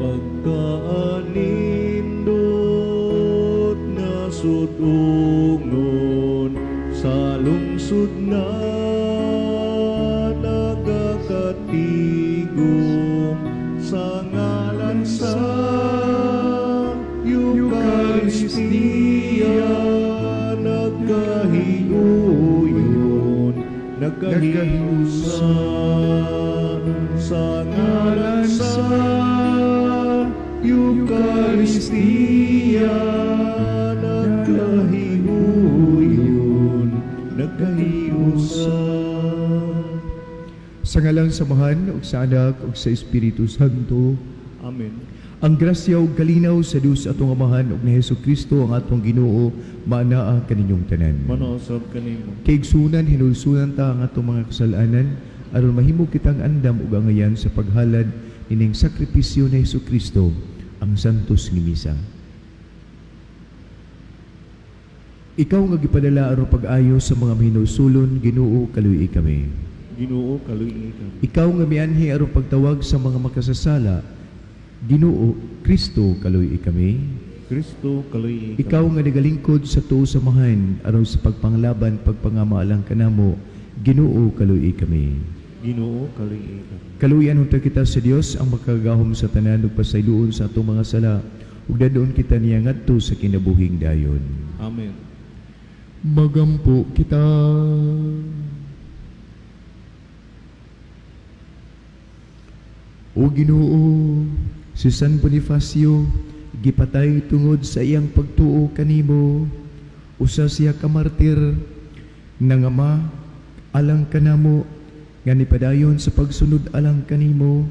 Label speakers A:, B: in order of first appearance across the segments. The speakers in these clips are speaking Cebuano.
A: Pagkaanindot nga sudungon sa lungsod nga nagakatigom sa ngalan sa Eucharistia, nagkahiuyon, nagkahiusa sa ngalan sa Eucharistia, nagkahiuyon, nagkahiusa.
B: Sa ngalan sa Amahan, ug sa Anak, ug sa Espiritu Santo.
A: Amen.
B: Ang grasya ug kalinaw sa Dios atong Amahan ug ni Hesus Kristo ang atong Ginoo maanaa kaninyong tanan.
A: Manaosab kanimo.
B: Kaigsunan, hinulsunan ta ang atong mga kasalanan aron mahimo kitang andam ug angayan sa paghalad ining sakripisyo ni Hesus Kristo, ang santos nga misa. Ikaw nga gipadala aron pag-ayo sa mga mahinulsulon, Ginoo, kaluyi kami.
A: Ginoo, kaluyi kami.
B: Ikaw nga mianhi aron pagtawag sa mga makasasala, Ginoo Kristo, kaluyi kami.
A: Kristo, kaluyi kami.
B: Ikaw nga nagalingkod sa tuo samahan aron sa pagpanglaban pagpangamaalang kanamo, Ginoo, kaluyi kami.
A: Ginoo, kaluyi kami.
B: Kaluyan unta kita sa Dios ang makagahom sa tanan ug pasayloon sa atong mga sala ug dadon kita niya ngadto sa kinabuhing dayon.
A: Amen.
B: Magampo kita. O Ginoo, si San Bonifacio gipatay tungod sa iyang pagtuo kanimo. Usa siya ka martir nangama alang kanamo nga nipadayon sa pagsunod alang kanimo.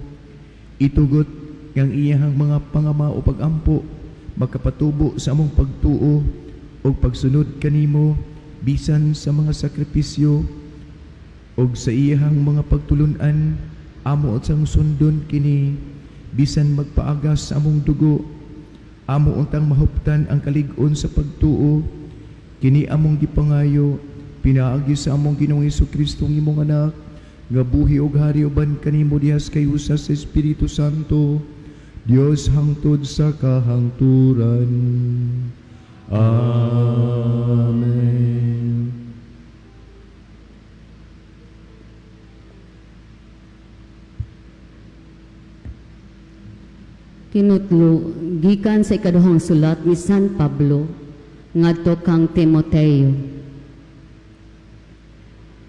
B: Itugot ngang iyahang mga pangama o pagampo makapatubo sa among pagtuo ug pagsunod kanimo bisan sa mga sakripisyo ug sa iyahang mga pagtulun-an. Amo untang sundon kini bisan magpaagas sa among dugo. Amo untang mahuptan ang kalig-on sa pagtuo. Kini among gipangayo pinaagi sa among Ginoong Hesukristo, ang imong Anak, nga buhi ug hari uban kanimo diha sa kayusa sa Espiritu Santo, Dios, hangtod sa kahangturan. Amen.
C: Kinutlo gikan sa ikaduhang sulat ni San Pablo ngadto kang Timoteo.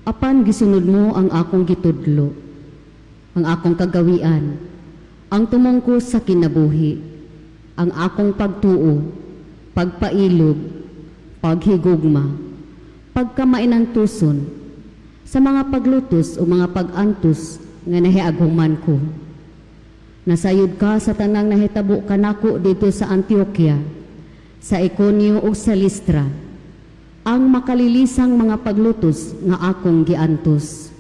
C: Apan gisunod mo ang akong gitudlo, ang akong kagawian, ang tumungko sa kinabuhi, ang akong pagtuo, pagpailog, paghigugma, pagkamainantuson, sa mga paglutos o mga pag-antos nga nahiaghuman ko. Nasayod ka sa tanang nahitabo kanako dito sa Antioquia, sa Iconio ug sa Listra, ang makalilisang mga paglutos nga akong giantos.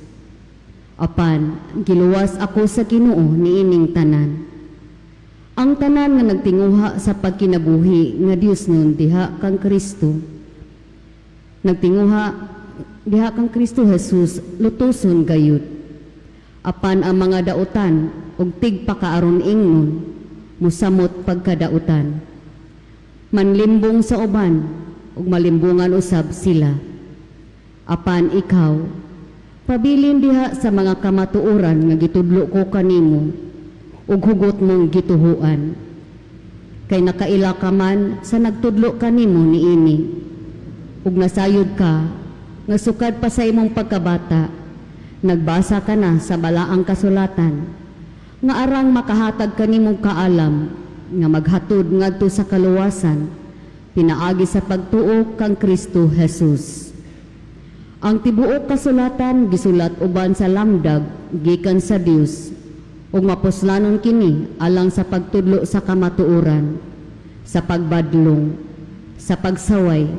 C: Apan giluwas ako sa Ginoo niining tanan. Ang tanan nga nagtinguha sa pagkinabuhi nga Dios nun diha kang Kristo. Nagtinguha diha kang Kristo Jesus, lutuson gayud. Apan ang mga dautan ug tigpakaaron ingnon musamot pagkadautan. Manlimbong sa uban ug malimbungan usab sila. Apan ikaw, pabilin diha sa mga kamatuoran nga gitudlo ko kanimo ug hugot mong gituhuan. Kay nakaila ka man sa nagtudlo kanimo niini. Ug nasayod ka nga sukad pa sa imong pagkabata, nagbasa ka na sa balaang kasulatan, nga arang makahatag kanimong kaalam nga maghatod ngadto sa kaluwasan pinaagi sa pagtuo kang Kristo Jesus. Ang tibuok kasulatan gisulat uban sa lamdag gikan sa Dios ug mapuslanon kini alang sa pagtudlo sa kamatuoran, sa pagbadlong, sa pagsaway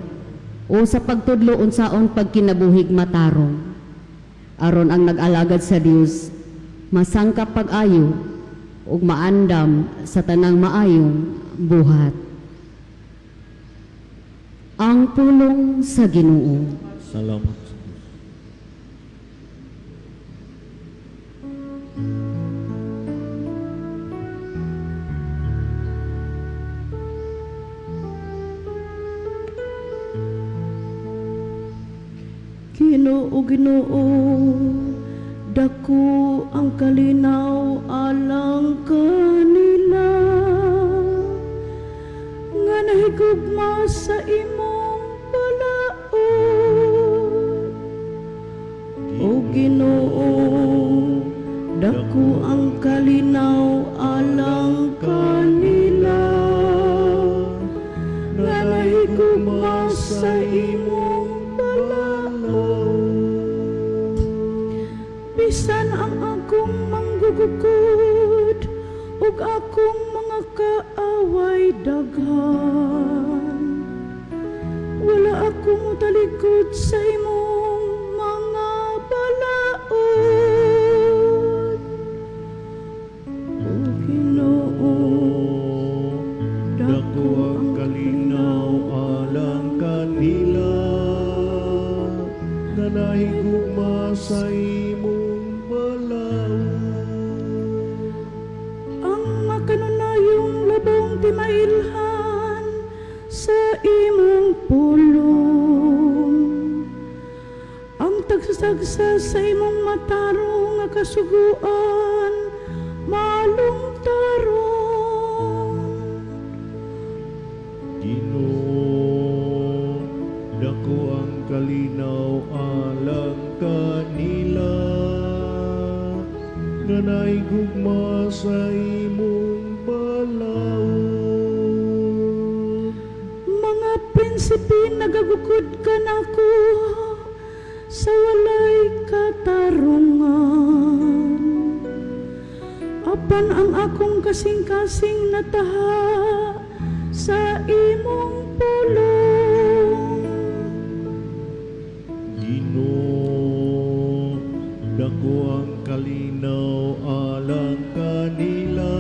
C: o sa pagtudlo unsaon pagkinabuhig matarong, aron ang nag-alagad sa Dios masangkap pag-ayo ug maandam sa tanang maayong buhat. Ang pulong sa Ginoo.
A: Salamat sa Diyos.
D: Ginoo, Ginoo, dako ang kalinaw alang kanila nga nahigugma sa imong balaod. O Ginoo, dako ang kalinaw alang kanila nga nahigugma sa imong balaod. Bisan ang akong manggugukod ug akong mga kaaway daghan, wala ako motalikod sa imong mga balaod. O Ginoo,
A: Dako ang kalinaw alang kanila nga nahigugma sa imong balaod.
D: Ang makanunayong labong timailhan sa imong pulong, ang tagsasagsa sa imong matarong nga kasuguan, malungtaron.
A: Ginoo, dako ang kalinaw alang kanila nga nahigugma sa imong balaod.
D: Mga prinsipe, nagagukod kanako sa walay katarungan. Apan ang akong kasing-kasing nataha sa imong pulong.
A: Ginoo, dako ang kalinaw alang kanila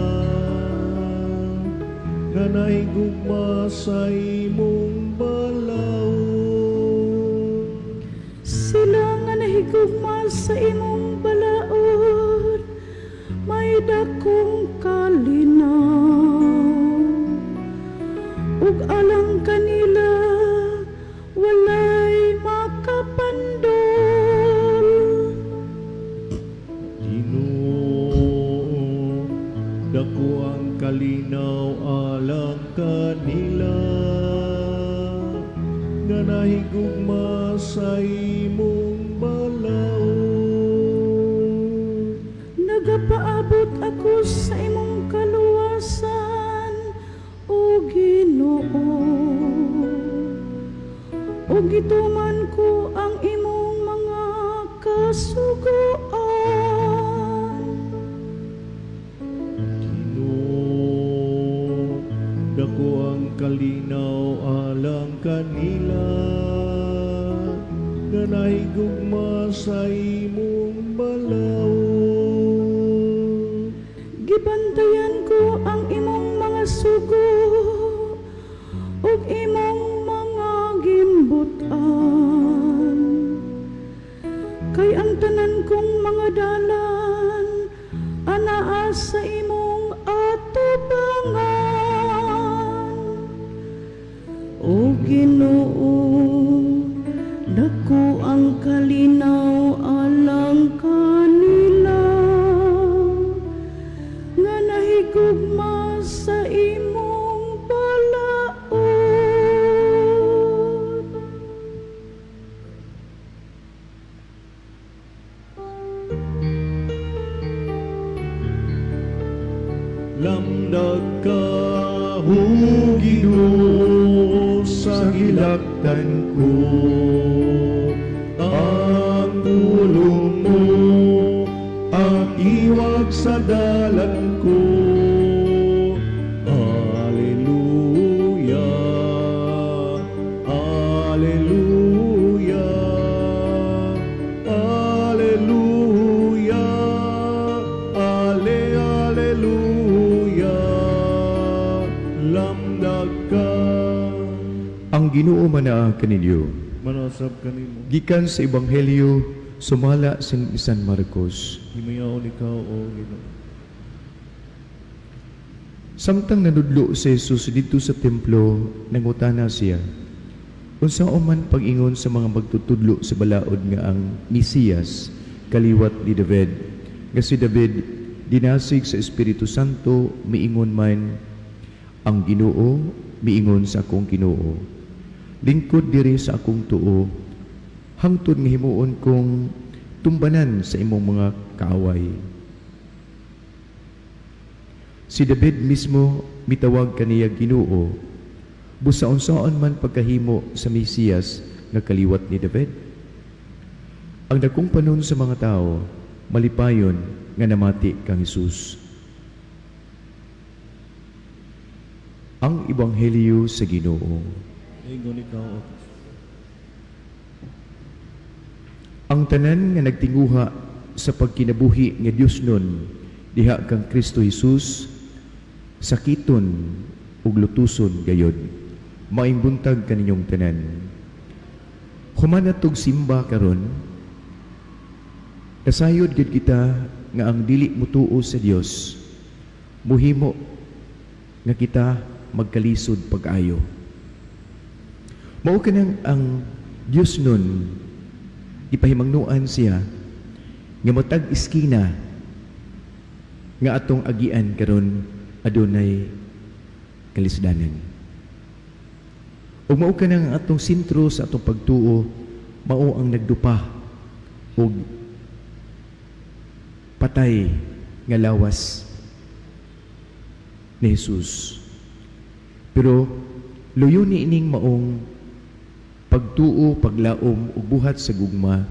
A: nga nahigugma sa imong balaod.
D: Sila nga nahigugma sa imong balaod, may dakong kalinaw. Ug alang kanila, walay makapandol.
A: Ginoo, dako ang kalinaw alang kanila nga nahigugma sa imong balaod.
D: Nagapaabot ako sa imong kaluwasan, o Ginoo. O gituman ko ang imong mga kasuguan.
A: Ginoo, dako ang kalinaw alang kanila nga nahigugma sa imong balaod.
D: Gibantayan ko ang imong mga sugo ug imong mga gimbutan. Kay ang tanan kong mga dalan anaa sa imong atubangan. O Ginoo, dako ang kalinaw alang kanila nga nahigugma sa imong balaod.
A: Lamdag ka, O Ginoo, sa gilaktan ko. Ang pulong mo ang iwag sa dalan ko. Alleluia, Alleluia, Alleluia, Ale, Alleluia, lamdag ka.
B: Ang Ginoo manaa kaninyo.
A: Manasab kanimo,
B: Gikan sa Ebanghelyo sumala sa San Marcos.
A: himayaon ikaw o Ginoo.
B: Samtang nanudlo si Jesus didto sa templo, nangutana siya, Unsaon man pag-ingon sa mga magtutudlo sa balaod nga ang Mesiyas kaliwat ni David, nga si David dinasig sa Espiritu Santo miingon man, ang Ginoo miingon sa akong Ginoo, lingkod diri sa akong tuo hangtod nga himuon kong tumbanan sa imong mga kaaway. Si David mismo mitawag kaniya Ginoo. Busa unsaon man pagkahimo sa Mesiyas nga kaliwat ni David? Ang dakong panon sa mga tao malipayon nga namati kang Hesus. Ang Ebanghelyo sa Ginoo.
A: Ingon ikaw, O Kristo.
B: Ang tanan nga nagtinguha sa pagkinabuhi nga Dios nun diha kang Kristo Jesus sakiton ug lutuson gayod. Maayong buntag kaninyong tanan. Human atog simba karon, nasayod gid kita nga ang dili mutuo sa Dios muhimo nga kita magkalisod pag-ayo. Mao kanang ang Dios nun ipahimangnuan siya nga matag iskina nga atong agian karon adunay kalisdanan. Ug mao kanang ang atong sentro sa atong pagtuo mao ang nagdupa og patay nga lawas ni Jesus. Pero luyo ni ining maong pagtuo, paglaom ug buhat sa gugma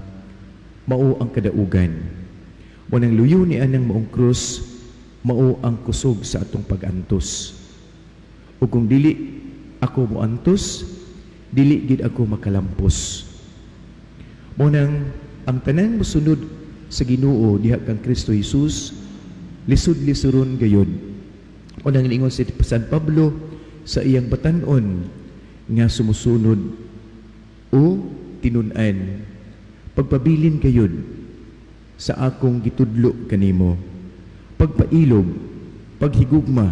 B: mao ang kadaugan. Mao nang luyo ni anang maong krus mao ang kusog sa atong pag-antos. Ug kung dili ako moantos, dili gid ako makalampos. Mao nang ang tanan mosunod sa Ginoo diha kang Kristo Jesus lisod-lisuron gayud. Mao nang niingon si San Pablo sa iyang batan-on nga sumusunod o tinun-an, pagpabilin gayud sa akong gitudlo kanimo, pagpailob, paghigugma,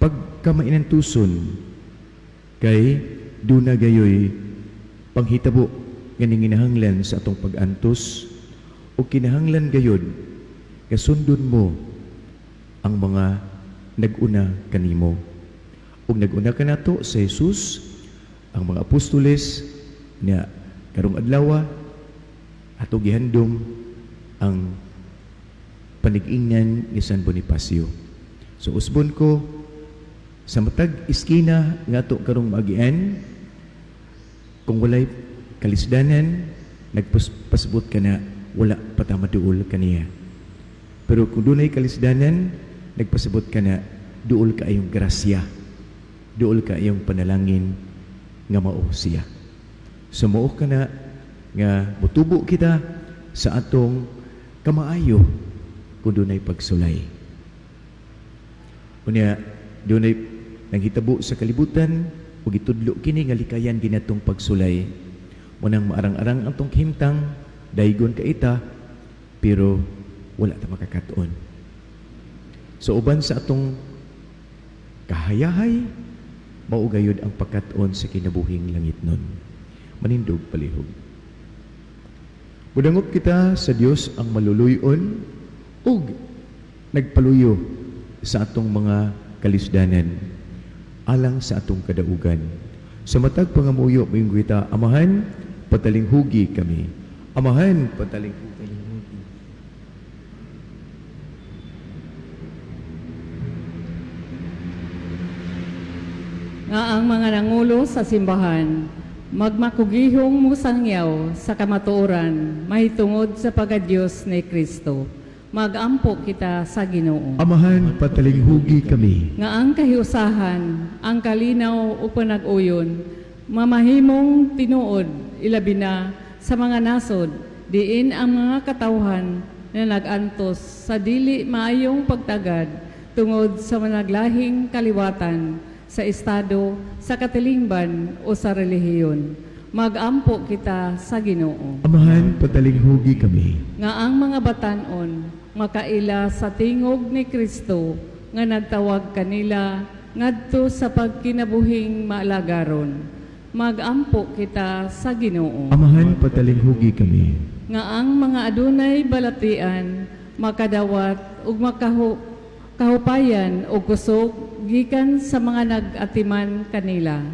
B: pagkamainantuson, kay duna gayoy panghitabo nga ninginahanglan sa atong pag-antos o kinahanglan gayud nga sundon mo ang mga nag-una kanimo. Ug nag-una kanato sa Jesus, ang mga apostoles nga karong adlaw ato gihandom ang panig-ingnan ni San Bonifacio. So usbon ko sa matag iskina nga ato karong maagian, kung walay kalisdanan, nagpasabot ka na wala pa ta maduol kaniya. Pero kung dunay kalisdanan, nagpasabot ka na duol ka iyong grasya, duol ka iyong panalangin nga mao siya. So mao ka na nga mutubo kita sa atong kamaayo kung dunay pagsulay. Unya, dunay nanghitabo sa kalibutan ug gitudlo kini nga likayan ginatong pagsulay. Munang maarang-arang ang tong kahimtang, daygon ka ita, pero wala ta makakatuon. So uban sa atong kahayahay, mao gayud ang pagkat-on sa kinabuhing langit nun. Manindog palihog. Mudangop kita sa Dios ang maluluyon ug nagpaluyo sa atong mga kalisdanan alang sa atong kadaugan. Sa matag pangamuyo, moingon kita, Amahan, patalinghugi kami. Amahan, patalinghugi.
E: Nga ang mga nangulo sa simbahan magmakugihong musangyaw sa kamatuoran mahitungod sa pagka-Dios ni Kristo. Magampo kita sa Ginoo.
B: Amahan, patalinghugi kami.
E: Nga ang kahiusahan, ang kalinaw o panag-uyon, mamahimong tinuod ilabi na sa mga nasod, diin ang mga katawhan na nag-antos sa dili maayong pagtagad tungod sa managlahing kaliwatan sa estado, sa katilingban o sa relihiyon. Magampo kita sa Ginoo.
B: Amahan, patalinghugi kami.
E: Nga ang mga batan-on makaila sa tingog ni Kristo nga nagtawag kanila ngadto sa pagkinabuhing maalagaron. Magampo kita sa Ginoo.
B: Amahan, patalinghugi kami.
E: Nga ang mga adunay balatian makadawat ug kahupayan og kusog gikan sa mga nag-atiman kanila.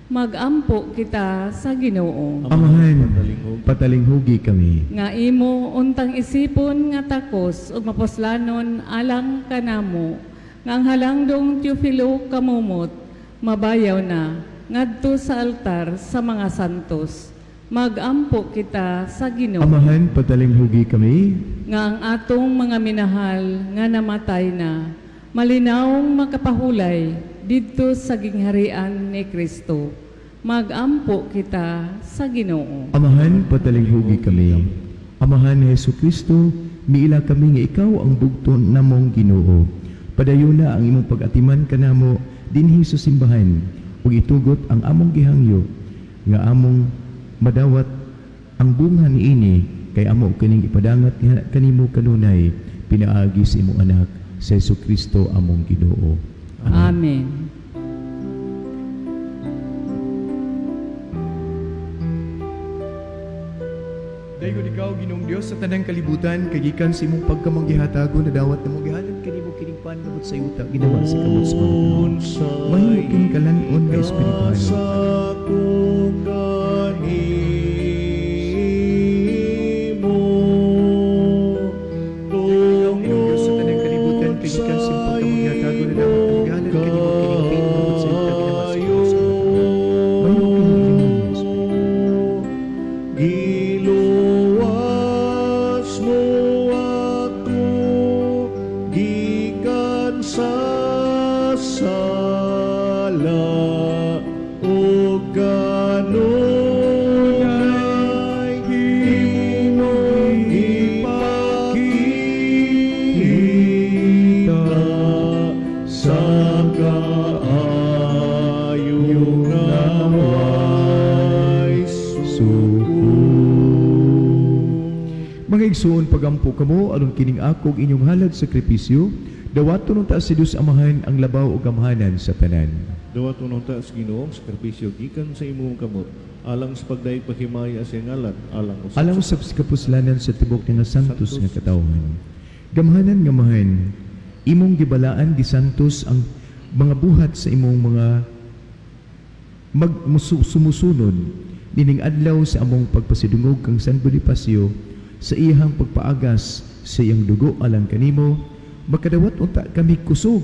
E: Magampo kita sa Ginoo.
B: Amahan, patalinghugi kami.
E: Nga imo untang isipon nga takos ug mapuslanon alang kanamo nga ang halangdong Teofilo kamumot mabayaw na ngadto sa altar sa mga santos. Magampo kita sa Ginoo.
B: Amahan, patalinghugi kami.
E: Nga ang atong mga minahal nga namatay na malinawong makapahulay didto sa gingharian ni Kristo. Magampo kita sa Ginoo.
B: Amahan, patalinghugi kami. Amahan ni Hesus Kristo, miila kami nga ikaw ang bugton namong Ginoo. Padayon na ang imong pag-atiman kanamo dinhi sa simbahan ug itugot ang among gihangyo nga among madawat ang bunga niini kay amo kining ipadangat nga kanimo kanunay pinaagi sa imong anak sa Hesus Kristo among Ginoo.
E: Amen.
B: Dayon ikaw, Ginoong Dios sa tanang kalibutan, kay gikan sa imong pagkamanggihatagon na dawat namo gihalad kanimo kining pangamot sa yuta ginawa sa kamot sa mga tao. Mahimo kining kalan-on nga espirituhanon.
A: Sa kanimo
B: Ikaw, Ginoong Dios sa tanang kalibutan, kay gikan sa imong pagkamanggihatagon na dawat namo gihalad kanimo kining pangamot sa yuta ginawa sa kamot sa mga tao. Mahimo kining ilimong nga espirituhanon.
A: Giluwas mo ako gikan sa sala ug kanunay imong ipakita sa kaayo nga way
B: Suko. Mga igsuon, pagampo kamo aron kining akog inyong halad sakripisyo, dawaton unta si Dios Amahan ang labaw ug gamhanan sa tanan.
A: Dawaton unta sa Ginoo ang sakripisyo gikan sa imong kamot alang sa pagdayeg paghimaya sa iyang ngalan alang usab
B: Alang usab sa kapuslanan sa tibok nga santos nga katawhan. Gamhanan nga mahan, imong gibalaan gisantos ang mga buhat sa imong mga sumusunod nining adlaw sa among pagpasidungog kang San Bonifacio sa iyang pagpaagas sa iyang dugo alang kanimo, makadawat unta kami kusog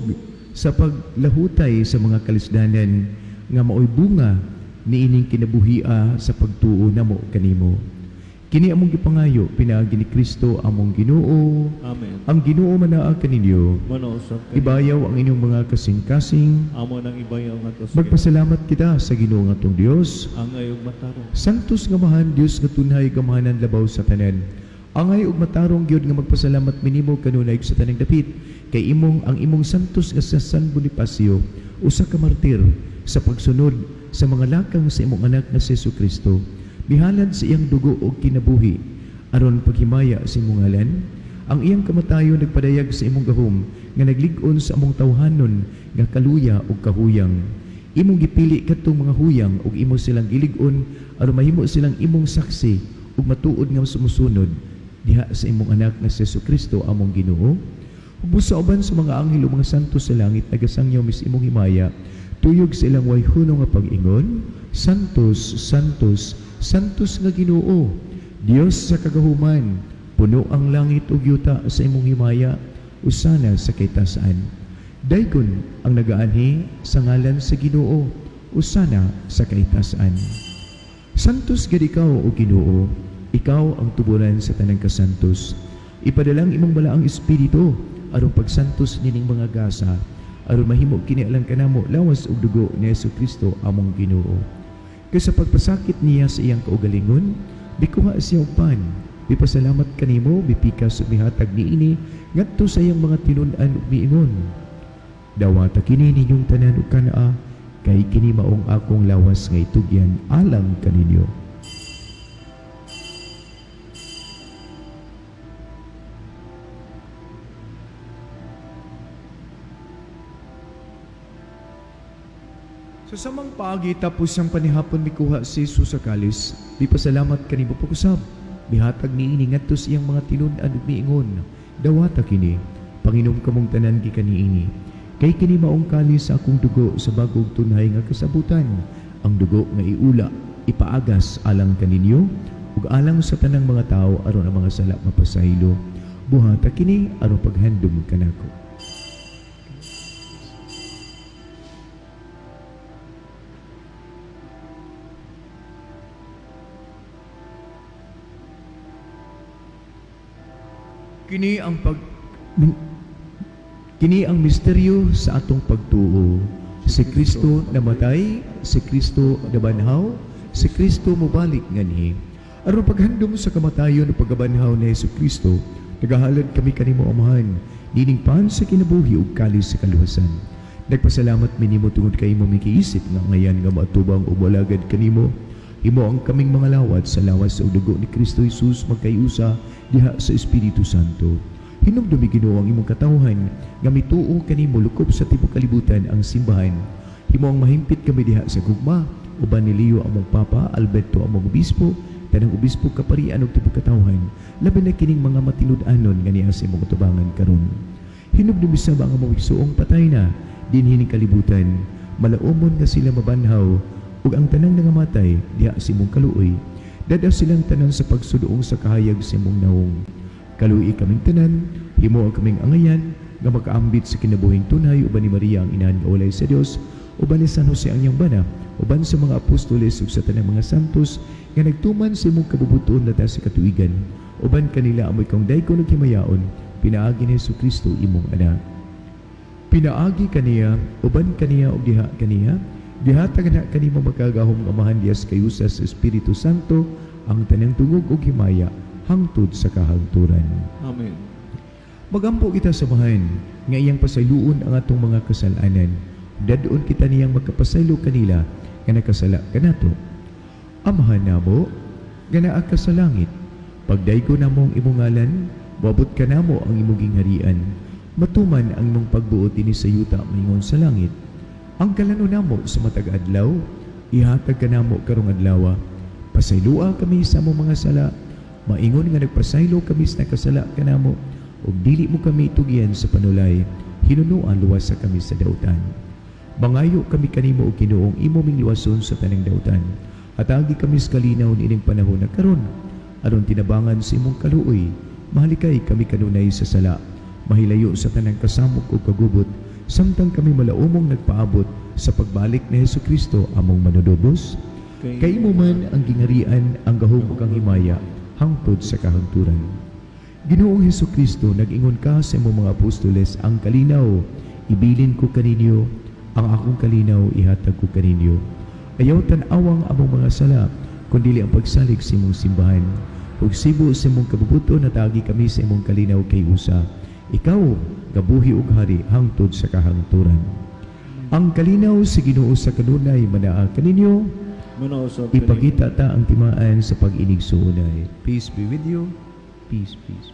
B: sa paglahutay sa mga kalisdanan nga maoy bunga niining kinabuhia sa pagtuo namo kanimo. Kini among gipangayo pinaagi ni Kristo among Ginoo.
A: Amen.
B: Ang Ginoo manaa kaninyo.
A: Manausap kami.
B: Ibayaw ang inyong mga kasing-kasing.
A: Amo nang ibayaw nga to sa Ginoo.
B: Magpasalamat kita sa Ginoo nga atong Dios.
A: Angay ug matarong.
B: Santos nga mahan Dios nga tunhay gamahanan labaw sa tanan. Angay ug matarong gyud nga magpasalamat minimo kanunay sa tanang dapit kay imong ang imong santos nga sa San Bonifacio usa ka martir sa pagsunod sa mga lakang sa imong anak nga si Kristo. Mihalad sa iyang dugo ug kinabuhi aron paghimaya sa imong ngalan. Ang iyang kamatayon nagpadayag sa imong gahom nga naglig-on sa among tawhanon nga kaluya ug kahuyang. Imong gipili kadtong mga huyang ug imo silang gilig-on aron mahimo silang imong saksi ug matuod nga sumusunod diha sa imong anak nga si Kristo among Ginoo. Ug sa uban sa mga anghel ug mga santo sa langit nagasangyaw mis imong himaya, tuyog sa ilang way hunong nga pag-ingon, Santos, Santos, Santos nga Ginoo, Dios sa kagahuman, puno ang langit ug yuta sa imong himaya, usana sa kaytasan. Daygon ang nagaanhi sa ngalan sa Ginoo, usana sa kaitasan. Santos gid ikaw o Ginoo, ikaw ang tuburan sa tanang kasantos. Ipadalang imong balaang espiritu aron pagsantos nining mga gasa, aron mahimo kini alang kanamo lawas ug dugo ni Kristo among Ginoo. Kay sa pagpasakit niya sa iyang kaugalingon, bikuha siya og pan, mipasalamat kanimo, mipikas ug mihatag niini ngadto sa iyang mga tinun-an ug miingon. Dawata kini ninyong tanan ug kanaa, kay kini maong akong lawas nga itugyan alang kaninyo. Sa samang paagi tapos ang panihapon mikuha si Jesus sa kalis, mipasalamat kanimo pag-usab. Mihatag niini ngadto sa iyang mga tinud-an ug miingon, "Dawata kini, panginom kamong tanan gikan niini. Kay kini maong kalis sa akong dugo sa bag-ong tunhay nga kasabutan, ang dugo nga iula, ipaagas alang kaninyo ug alang sa tanang mga tawo aron ang mga sala mapasaylo. Buhata kini aron paghandom kanako." Kini ang misteryo sa atong pagtuo. Si Kristo namatay, si Kristo nabanhaw, si Kristo mobalik nganhi. Aron paghandom sa kamatayon ug pagkabanhaw ni Hesus Kristo, nagahalad kami kanimo, Amahan, nining pan sa kinabuhi ug kalis sa kaluwasan. Nagpasalamat mi nimo tungod kay imo mikiisip nga ngayan nga moatubang ug moalagad kanimo. Himo ang kaming mga lawat sa lawas ug dugo ni Kristo Jesus magkayusa diha sa Espiritu Santo. Hinumdumi, Ginoo, ang imong katawhan nga mituo kanimo lukop sa tibuok kalibutan, ang simbahan. Himo ang mahimpit kami diha sa gugma uban ni Leo among Papa, Alberto among obispo, tanang obispo, kaparian ug tibuok katawhan, labi na kining mga matinud-anon nga niya sa imong atubangan karon. Hinumdumi sab ang among igsuong patay na dinhi ning kalibutan. Malaumon nga sila mabanhaw ug ang tanang nangamatay diha sa imong kaluoy. Dad-a silang tanan sa pagsuduong sa kahayag sa imong nawong. Kaluoyi kaming tanan, himo ang kaming angayan nga makaambit sa kinabuhing tunhay uban ni Maria ang inahan nga walay sa Dios, uban ni San Jose ang iyang bana, uban sa mga apostoles ug sa tanang mga santos nga nagtuman sa imong kabubut-on lata sa katuigan. Uban kanila amo ikong daygon ug himayaon pinaagi ni Hesus Kristo imong anak. Pinaagi kaniya, uban kaniya ug diha kaniya, gihatag na kanimo makagagahom nga Amahan diha sa kayusa sa Espiritu Santo ang tanang tungog ug himaya hangtod sa kahangturan.
A: Amen.
B: Magampo kita sa Amahan nga iyang pasayloon ang atong mga kasalanan. Dad-on kita niyang magkapasaylo kanila nga nakasala kanato. Amahan namo, nga naa ka sa langit, pagdaygo namo ang imong ngalan, moabot kanamo ang imong gingharian. Matuman ang imong pagbuot dinhi sa yuta maingon sa langit. Ang kalanon namo sa matag adlaw, ihatag kanamo karong adlaw. Pasayloa kami sa among mga sala, maingon nga nagpasaylo kami sa nakasala kanamo, ug dili mo kami tugyan sa panulay, hinunoa luwasa kami sa dautan. Mangayo kami kanimo og Ginoong imo ming luwason sa tanang dautan. Hatagi kami sa kalinaw niining panahon na karon, aron tinabangan sa imong kaluoy, mahalikay kami kanunay sa sala, mahilayo sa tanang kasamok ug kagubot, samtang kami malaumong nagpaabot sa pagbalik ni Hesus Kristo among manunubos. Kay imo man ang gingharian, ang gahom ug ang himaya hangtod sa kahangturan. Ginoong Hesus Kristo, nag-ingon ka sa imong mga apostoles, "Ang kalinaw ibilin ko kaninyo, ang akong kalinaw ihatag ko kaninyo. Ayaw tan-awang among mga sala, kundili ang pagsalig sa imong simbahan. Ug sibo sa imong kabubut-on, hatagi kami sa imong kalinaw kay usa. Ikaw, gabuhi ug hari hangtod sa kahangturan." Ang kalinaw sa Ginoo sa kanunay manaa kaninyo.
A: Manaa usab kanimo.
B: Ipakita ta ang timaan sa pag-inigsuonay. Peace be with you. Peace, peace.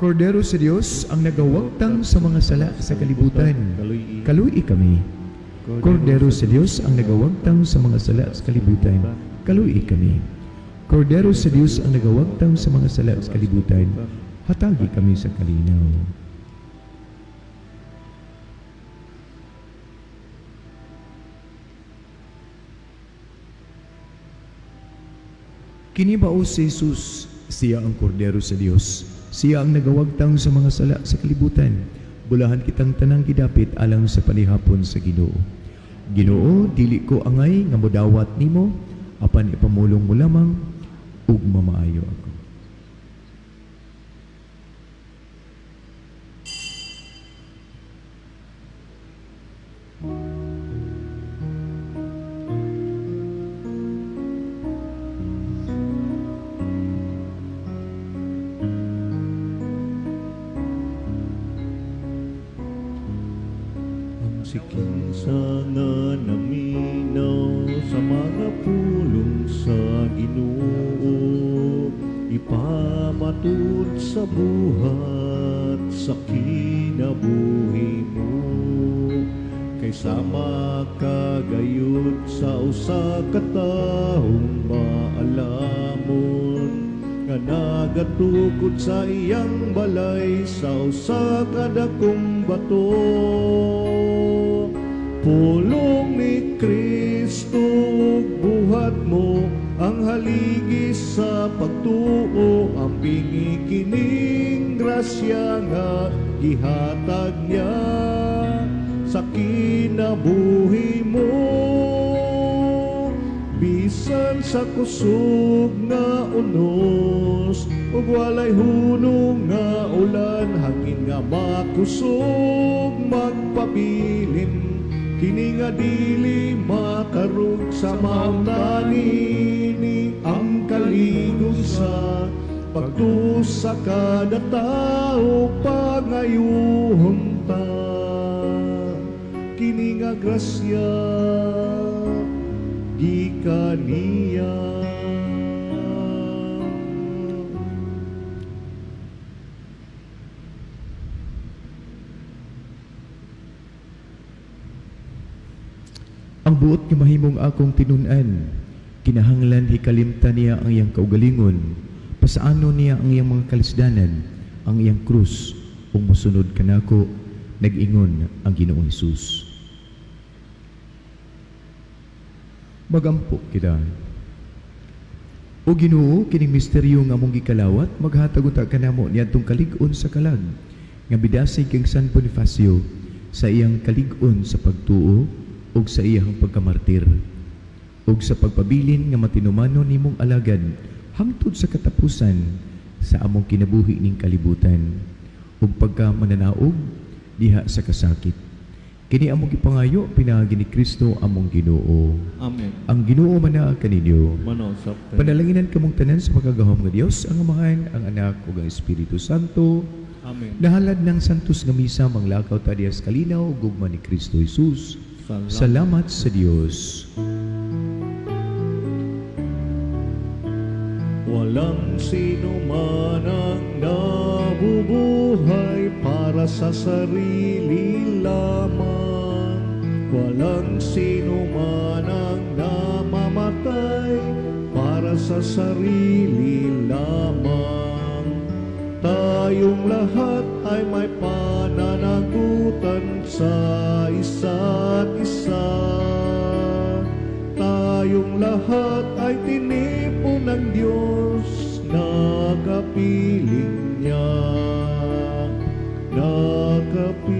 B: Kordero sa Dios ang nagawagtang sa mga sala sa kalibutan.
A: Kaluy-i.
B: Kaluy kami. Kordero sa Dios ang nagawagtang sa mga sala sa kalibutan. Kaluy kami. Kordero sa Dios ang nagawagtang sa mga sala sa kalibutan. Hatagi kami sa kalinaw. Kini mao si Jesus, siya ang kordero sa Dios. Siya ang nagawagtang sa mga sala sa kalibutan. Bulahan kitang tanang gidapit alang sa panihapon sa Ginoo. Ginoo, dili ko angay nga modawat nimo, apan ipamulong mo lamang ug mamaayo ako.
A: Ang si kinsa nga naminaw sa mga pulong sa Ginoo, ipamatud sa buhat sa kinabuhi mo. Kay sama ka gayud sa usa ka taong maalamon nga nagatukod sa iyang balay sa usa ka dakong bato. Pulong ni Kristo ug buhat mo ang haligi sa pagtuo, ang bingi kining grasya nga gihatag niya sa kinabuhi mo. Bisan sa kusog nga unos ug walay hunong nga ulan, hangin nga makusog magpabilin, kini nga dili matarog sa mauntanini ang kaligong sa pagtuo sa kada tao, pangayuhon ta kini nga grasya gikan niya.
B: Ang buot nga mahimong akong tinun-an, kinahanglan hikalimtan niya ang iyang kaugalingon, pasaano niya ang iyang mga kalisdanan, ang iyang krus, ug mosunod kanako, nag-ingon ang Ginoong Hesus. Magampo kita. O Ginoo, kining misteryo nga among gikalawat, maghatag unta kanamo niadtong kalig-on sa kalag, nga bidasig kang San Bonifacio sa iyang kalig-on sa pagtuo ug sa iyang pagkamartir, ug sa pagpabilin nga matinumanon nimong alagad hangtod sa katapusan sa among kinabuhi ning kalibutan, ug pagka mananaog diha sa kasakit. Kini among gipangayo pinaagi ni Kristo among Ginoo.
A: Amen.
B: Ang Ginoo manaa kaninyo.
A: Manausap tayo.
B: Panalanginan kamong tanan sa makagagahom nga Dios, ang Amahan, ang Anak ug ang Espiritu Santo.
A: Amen.
B: Nahalad ng santos nga misa manglakaw ta diha sa kalinaw ug gugma ni Kristo Jesus.
A: Salamat.
B: Salamat sa Dios.
A: Walang sino man ang nabubuhay para sa sarili lamang. Walang sino man ang namamatay para sa sarili lamang. Tayong lahat ay may pananagutan sa isa't isa. Tayong lahat ay tinipon ng Diyos na kapiling niya, na kapiling.